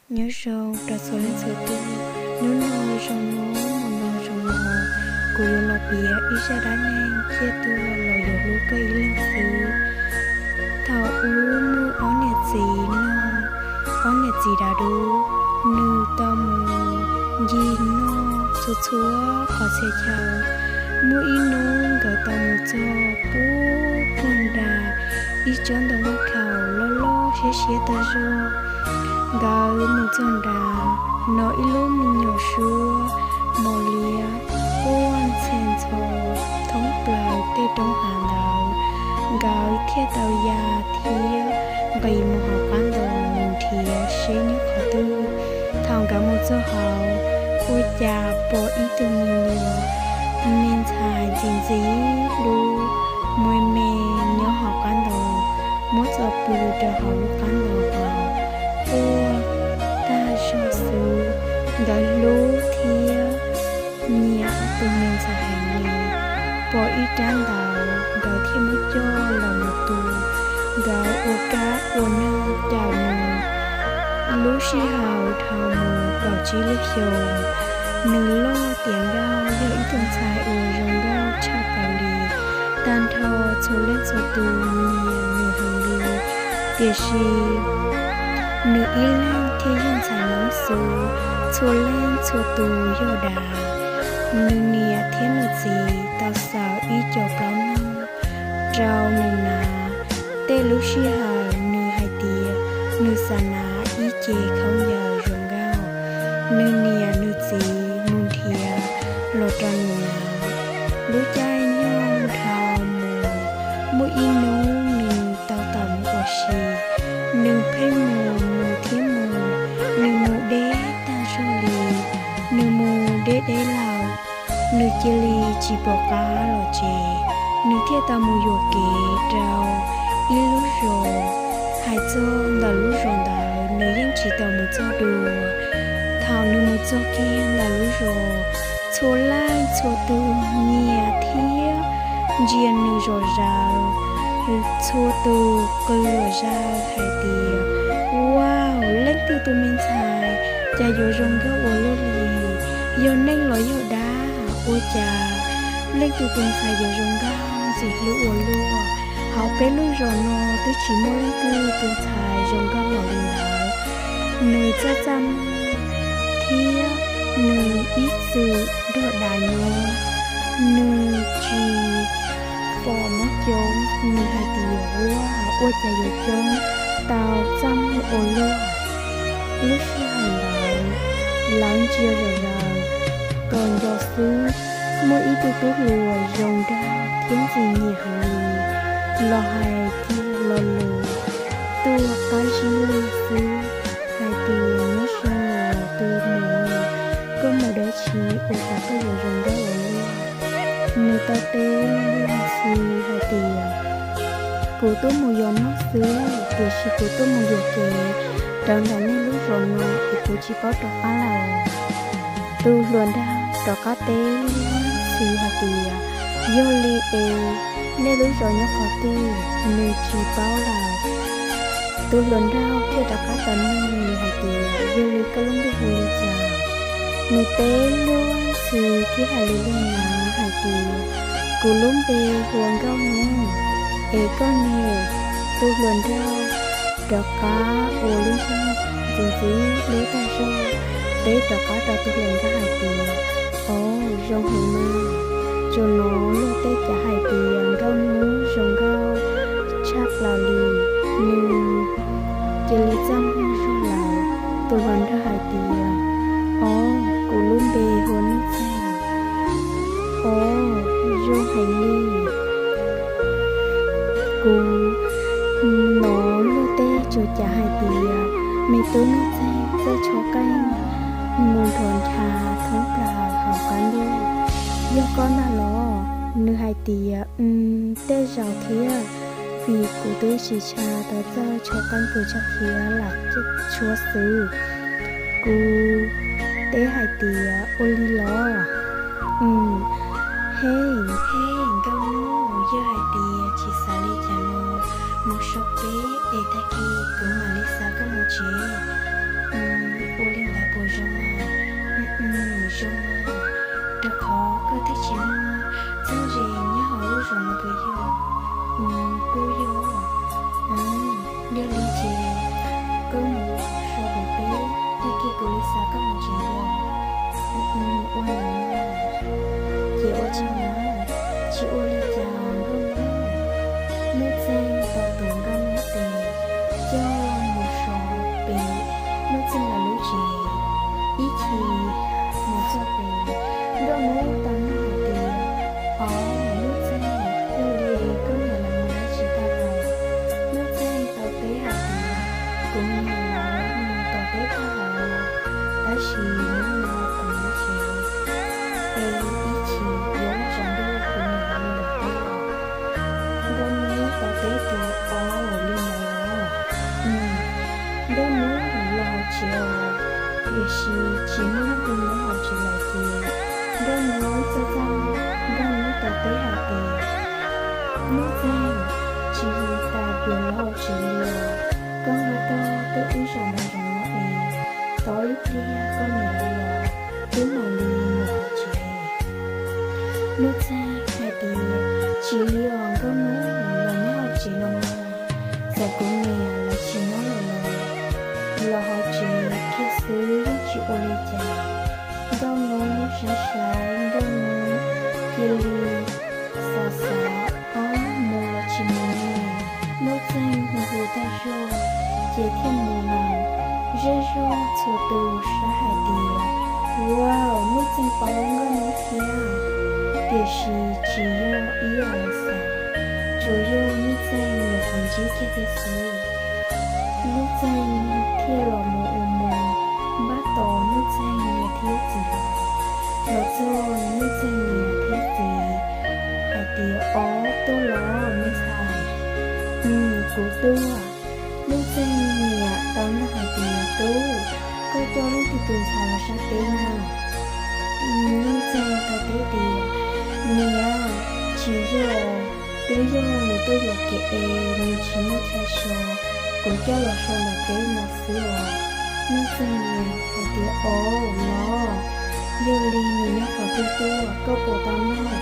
Nyob zoo rau txhua leej txhua tus, hnub no zoo no, hnub no zoo no, kuv yuav los piav ib zaj dab neeg thiab tuaj los yuav hlub koj ib leeg xwb. Thaum ub muaj ob niam txiv no, ob niam txiv dav dub, nws tau mus ncig noj txhua txhua qhov txhia chaw. Muaj ib hnub nkawd tau mus txog puag puag nram ib tsob ntoo vaj khaum loj loj siab siab tag zog. Nkawd mus txog nrad, hnov ib lub me nyuam suab mos liab quaj ntxhe ntxho thoob plaws tej roob hav ntawd. Nkawd thiaj tau ya thiab nqis mus hauv qab ntoo mus nrhiav seb nyob qhov twg. Thaum nkawd mus txog hauv, ua cas pom ib tug me nyuam me ntxhais ntxim ntxim hlub me me nyob hauv qab ntoo, muab txo pw rau hauv lub qab ntoo hauv, quaj tag zog xwb. Nkawd hlub thiab nyiam tus me ntxhais heev li. Pom ib rab ntawd nkawd thiaj muab coj los mus tu. Nkawd ua kab ua noog cawm nws. Lub sij hawm dhau mus kaum tsib lub xyoos, nws loj tiav nkauj yog ib tug ntxhais uas zoo nkauj tshaj plaws li. Tag nrho txhua leej txhua tus nyiam nws heev li. Tiam sis nws ib leeg thiaj yog ntxhais noob xwb, txhua leej txhua tus yog dav. Nws niam thiab nws txiv tau xaws ib co plaub noog rau nws hnav. Tej lub sij hawm nws hais tias nws xav hnav ib ce khaub ncaws zoo nkauj. Nws niam nws txiv mus nrhiav los rau nws hnav. Lub caij nyoog dhau mus, muaj ib hnub nws tau tawm mus ua si. Nws pheej mus mus thiab mus, nws mus deb tag zog li. Nws mus deb deb lawm, nws cia li tsis pom qab los tsev. Nws thiaj tau mus yuam kev rau ib lub zos. Hais txog ntawm lub zos ntawd nws yeej tsis tau mus txog dua. Thaum nws mus txog kiag ntawm lub zos, txhua leej txhua tus nyiam thiab ntsia nws zom zaws. Txhua tus qw zom zaws hais tias, Wow, leej twg tus me ntxhais cas yuav zoo nkauj ua luaj li? Yog neeg los yog dab, ua cas leej twg tus ntxhais yuav zoo nkauj ntxim hlub ua luaj? Hauv peb lub zos no twb tsis muaj leej twg tus ntxhais zoo nkauj npaum li ntawd. Nws txaj txaj muag thiab nws ib txwm nrog dav nyob, nws tsis pom mob coob. Nws hais tias, Ua, ua cas yuav coob tau txaj muag ua luaj? Lub sij hawm ntawd lawv ntsia zom zaws, tos nco xwb, muaj ib tug tub hluas zoo nraug thiab ntxim nyiam heev li los hais kiag lo lus tuaj qab zib lug xwb hais tias, Nyob zoo os tus muam, koj mus dab tsi ua cas koj yuav zoo nkauj ua luaj? Nws tau teb luag ntxhi hais tias, Kuv tuaj mus yos noj xwb, tiam sis kuv tuaj mus yuam kev rau ntawm nej lub zos no es kuv tsis paub rov qab lawm. Tus hluas nraug rov qab teb luag ntxhi hais tias, Yog li es nej lub zos nyob qhov twg? Nws tsis paub lawm. Tus hluas nraug thiaj rov qab tau nug nws hais tias, Yog li koj lub npe hu li cas? Nws teb luag ntxhi thiab hais li luag ntxhi hais tias, Kuv lub npe hu ua Nkauj Hnub, es koj ne? Tus hluas nraug rov qab ua lub ntsej muag ntxim ntxim hlub tag zog, teb rov qab rau tus hluas nraug hais tias, Au, zoo heev mas. Tsuas hnov luag tej cav hais tias Nkauj Hnub zoo nkauj tshaj plaws li. Nws cia li txaj muag zog lawm. Tus hluas nraug hais tias, Au, kuv lub npe hu ua Nuj Txeeg. Au, zoo heev li. Kuv hnov luag tej tsuas cav hais tias me tub Nuj Txeeg txawj tshuab qeej mus nrov ncha thoob plaws hauv qab ntuj. Yog koj ntag los? Nws hais tias, Tej zaum thiab, vim kuv twb tsis tshua tau txawj tshuab qeej pes tsawg thiab lam tshuab xwb. Kuv teb hais tias, Ua li los? Hej, hej Nkauj Hnub, yog hais tias tsis xav li cas los mus so peb es tag kis kuv mam li xa koj mus tsev. Tiam sis tsis muaj leej twg nyob hauv tsev lawm ces Nkauj Hnub txaj txaj muag, Nkauj Hnub tau teb hais tias, Nuj Txeeg, tsis tas yuav los hauv tsev li os, koj nqa tau tuaj ib zaug nram zoov no es, tos ib pliag koj niam los twb mam li mus hauv tsev. Nuj Txeeg hais tias, Tsis li os Nkauj Hnub, los nyob hauv tsev no mas, txawm kuv niam los tsis nyob lawm los, los hauv tsev kiag xwb yeej tsis ua li cas. Nkauj Hnub saib saib, Nkauj Hnub cia li xav xav, Ob, mus los tsis mus ne? Nuj Txeeg hu hu tag zog ces thiaj mus lawm. Zej zog txhua tus saib hais tias, Wow, Nuj Txeeg paub Nkauj Hnub thiab. Tiam sis tsis yog ib yam li xav, tsuas yog Nuj Txeeg nyuam qhuav ntsib kiag thiab xwb. Nuj Txeeg thiaj los mus ua mus, npaj tos Nuj Txeeg niam thiab txiv los. Los txog Nuj Txeeg niam thiab txiv hais tias, Ob, tuaj los me ntxhais? Kuv tuaj. Nuj Txeeg niam tau nug hais tias, Tub, koj coj leej twg tus ntxhais los sab teb na? Nuj Txeeg tau teb tias, Niam, tsis yog, twb yog nws tuaj yuam kev es nws tsis muaj chaw so, kuv coj los so ntawm teb no xwb os. Nuj Txeeg niam hais tias, Ob, los yog li nws nyob qhov twg tuaj, koj puas tau nug?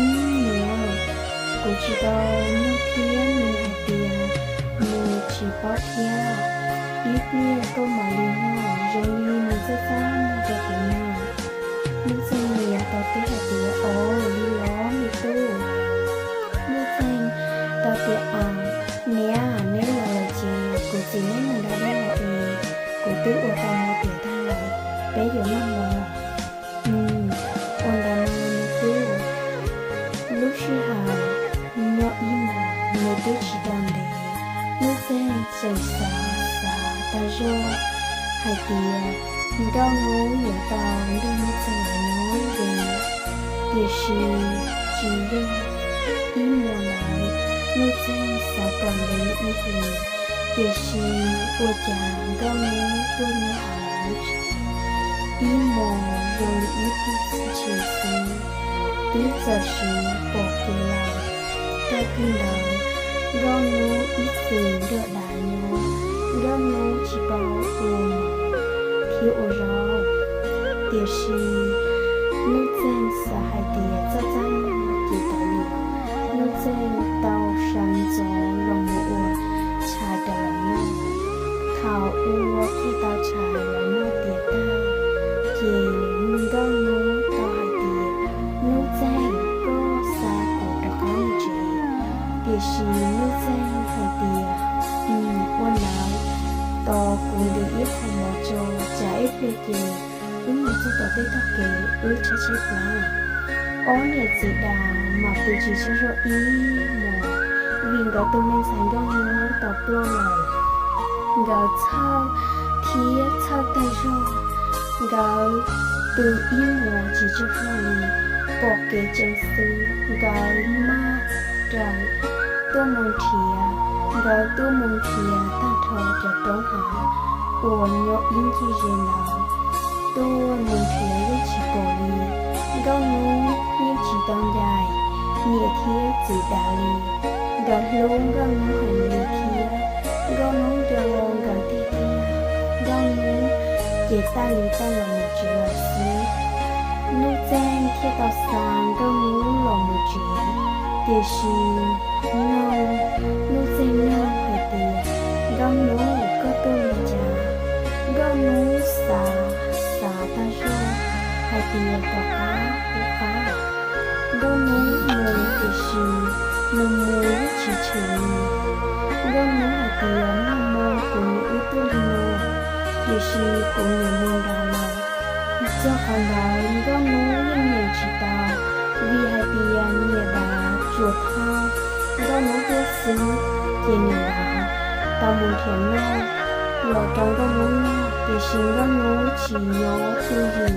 Niam, kuv tsis tau nug thiab, nws hais tias nws tsis paub thiab. Ib pliag koj mam li nug, zoo li nws txaj txaj muag rau kuv na. Nuj Txeeg niam tau teb hais tias, Ob, li los me tub. Nuj Txeeg tau tias, Niam, neb los lawm ces kuv txiv neb mus nram dej los es, kuv twb ua tau mov tiav tag lawm, peb yuav noj mov. Ua ntawd me tub. Lub sij hawm nyob ib hmos nws twb tsis tau ntev, Nuj Txeeg tseem xav xav tag zog hais tias Nkauj Hnub yuav tau nrog Nuj Txeeg los nyob li. Tiam sis tsis yog ib hmos ntawd, Nuj Txeeg xav kom ntev ib hlis, tiam sis ua cas Nkauj Hnub tuaj nyob hauv lub tsev ib hmos zoo li ib tug txiv tsev xwb, twb txawm siv pom kev lawm. Tag kis ntawd, Nkauj Hnub ib txwm nrog dav nyob, Nkauj Hnub tsis paub ua mov thiab ua zaub. Tiam sis Nuj Txeeg xav hais tias txaj txaj muag ces tau li, Nuj Txeeg tau sawv ntxov los mus ua tshais rau lawv noj. Thaum ua kiag tau tshais los noj tiav tag, ces Nkauj Hnub tau hais tias, Nuj Txeeg, koj xa kuv rov qab mus tsev. Tiam sis Nuj Txeeg hais tias, Ua ntawd, tos kuv ntim ib qho mov tso, tsam ib pliag ces wb mus txog tom tej tog kev wb tshaib tshaib plab. Ob niam txiv dav mam pw tsis tsaug zog ib hmos, vim nkawd tus me ntxhais Nkauj Hnub tau ploj lawm. Nkawd txhawj thiab txhawj tag zog, nkawd pw ib hmos tsis tsaug zog li, pom kev tseem xwb nkawd maj raws tuaj mus nrhiav. Nkawd tuaj mus nrhiav tag nrho cov roob hav uas nyob ib ncig ze ntawd, tuaj mus nrhiav yeej tsis pom li. Nkauj Hnub yeej tsis tau ncaim niam thiab txiv dav li. Nkawd hlub Nkauj Hnub heev li thiab, Nkauj Hnub nco nkawd tiag tiag. Nkauj Hnub ces taij li taij los mus tsev lawm xwb. Nuj Txeeg thiaj tau xa Nkauj Hnub los mus tsev, tiam sis no Nuj Txeeg nug hais tias, Nkauj Hnub, koj tuaj li cas? Nkauj Hnub xav xav tag zog hais tias, Rov qab, rov qab. Nkauj Hnub mus tiam sis mus mus yeej tsis tshwm li. Nkauj Hnub hais tias, Nag hmo kuv niam wb tuaj li no, tiam sis kuv niam mus nrad lawm. Txog qhov ntawd Nkauj Hnub yeej nyeem tsis tau, vim hais tias niam dav tsuas thauj Nkauj Hnub tuaj xwb, ces niam dav tau mus nrhiav noj los rau Nkauj Hnub noj, tiam sis Nkauj Hnub tsis nyob twj ywm.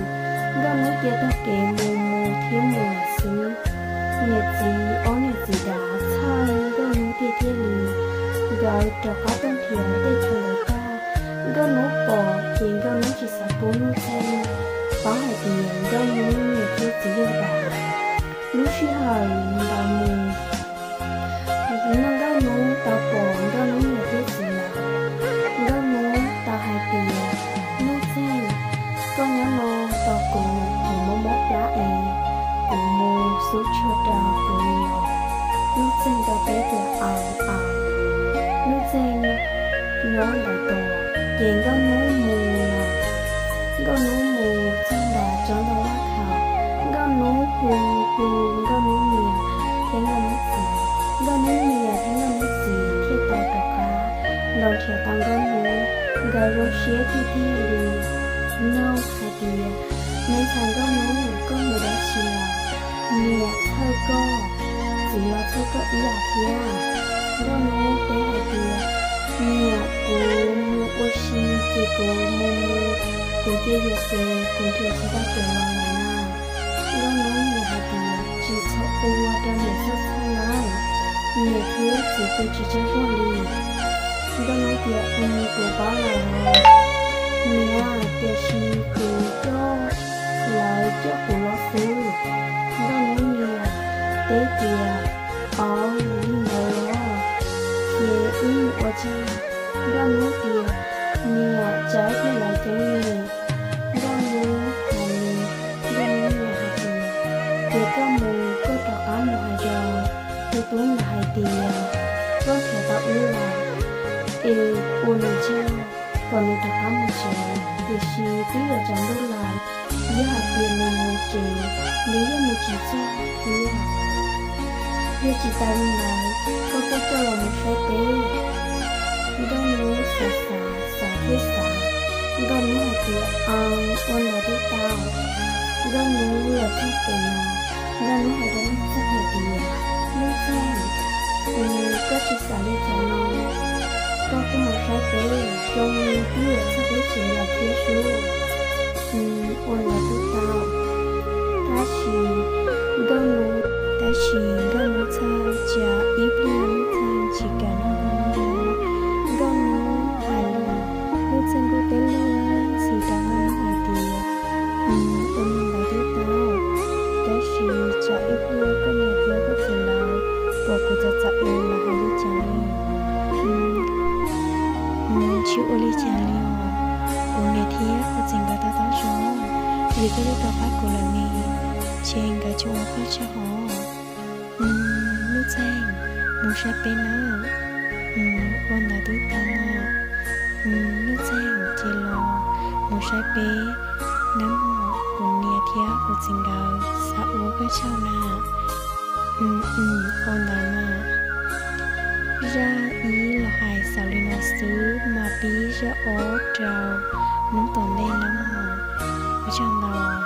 Nkauj Hnub cia tog kev mus mus thiab mus lawm xwb. Niam txiv, ob niam txiv dav txhawj Nkauj Hnub tiag tiag li. Nkawd rov qab tuaj nrhiav teb chaws lawv tag, Nkauj Hnub pom ces Nkauj Hnub tsis xav Nuj Txeeg paub hais tias Nkauj Hnub niam thiab txiv yog dab. Lub sij hawm ntawd mus, Nkauj Hnub tau pom Nkauj Hnub niam thiab txiv lawm. Nkauj Hnub tau hais tias, Nuj Txeeg, koj nyob no tos kuv, kuv mob mob plab es kuv mus xub tshuaj rau kuv li os. Nuj Txeeg tau teb tias, Aws, aws. Nuj Txeeg nyob ntawd tos, ces Nkauj Hnub mus lawm. Nkauj Hnub mus txog nram tsob ntoo vaj khaum, Nkauj Hnub hu hu Nkauj Hnub niam thiab Nkauj Hnub txiv. Nkauj Hnub niam thiab Nkauj Hnub txiv thiaj tau rov qab los nrhiav tau Nkauj Hnub. Nkawd zoo siab tiag tiag li, nug hais tias, Me ntxhais Nkauj Hnub, koj mus dab tsi lawm? Niam txhawj koj, txiv los txhawj koj ib yam thiab. Nkauj Hnub teb hais tias, Niam, kuv mus ua si ces kuv mus mus, kuv cia yuam kev, kuv nrhiav tsis tau kev los lawm na. Nkauj Hnub niam hais tias, Tsis txhob ua rau niam txhawj txhawj nawb, niam thiab txiv pw tsis tsaug zog li. Nkauj Hnub tias, Kuv paub lawm, niam, tiam sis kuv coj, lawv coj kuv los xwb. Nkauj Hnub niam teb tias, Aws, li ntawd los, ces wb mus ua tsi? Nkauj Hnub tias, Niam, tsam ib pliag lawv ceeb li. Nkauj Hnub hais li, Nkauj Hnub niam hais tias, Ces koj mus koj rov qab mus hais rau tus tub ntawd hais tias koj nrhiav tau wb lawm, es ua nws tsaug kom nws rov qab mus tsev, tiam sis twb yuav tsaus ntuj lawm, yog hais tias nws mus tsev, nws yeej mus tsis txog thiab. Yog tsis tas li ntawd, koj kuj coj los mus saib peb. Nkauj Hnub xav xav, xav thiab xav, Nkauj Hnub hais tias, Aws, ua ntawd twb tau. Nkauj Hnub los txog pem no, Nkauj Hnub hais rau Nuj Txeeg hais tias, Nuj Txeeg, koj tsis xav li cas no, koj kuj mus saib peb, zoo li twb yuav txog peb tsev lawm thiab sub. Ua ntawd twb tau. Tab sis Nkauj Hnub, tab sis Nkauj Hnub txhawj tsam ib pliag Nuj Txeeg tsis kam nug Nkauj Hnub. Nkauj Hnub hais li, Nuj Txeeg kuj teb luag ntxhi rau Nkauj Hnub hais tias, Ua li ntawd twb tau, tab sis tsam ib pliag koj niam thiab koj txiv lawv pom kuv txom txom es lawv hais li cas li. Tsis ua li cas li os, kuv niam thiab kuv txiv nkawd tau taub zoo, vim koj twb rov qab kuv lawm ne, ces nkawd tsis ua koj tsaug hos. Nuj Txeeg, mus saib peb nawb. Ua ntawd twb tau mas. Nuj Txeeg, ces los mus saib peb nawb mog, kuv niam thiab kuv txiv nkawd xav ua koj tsaug na. Ua ntawd mas. Zaj ib los hais xaus li no xwb, mam pib zaj ob rau hnub tom ntej nawb mog. Ua tsaug ntau.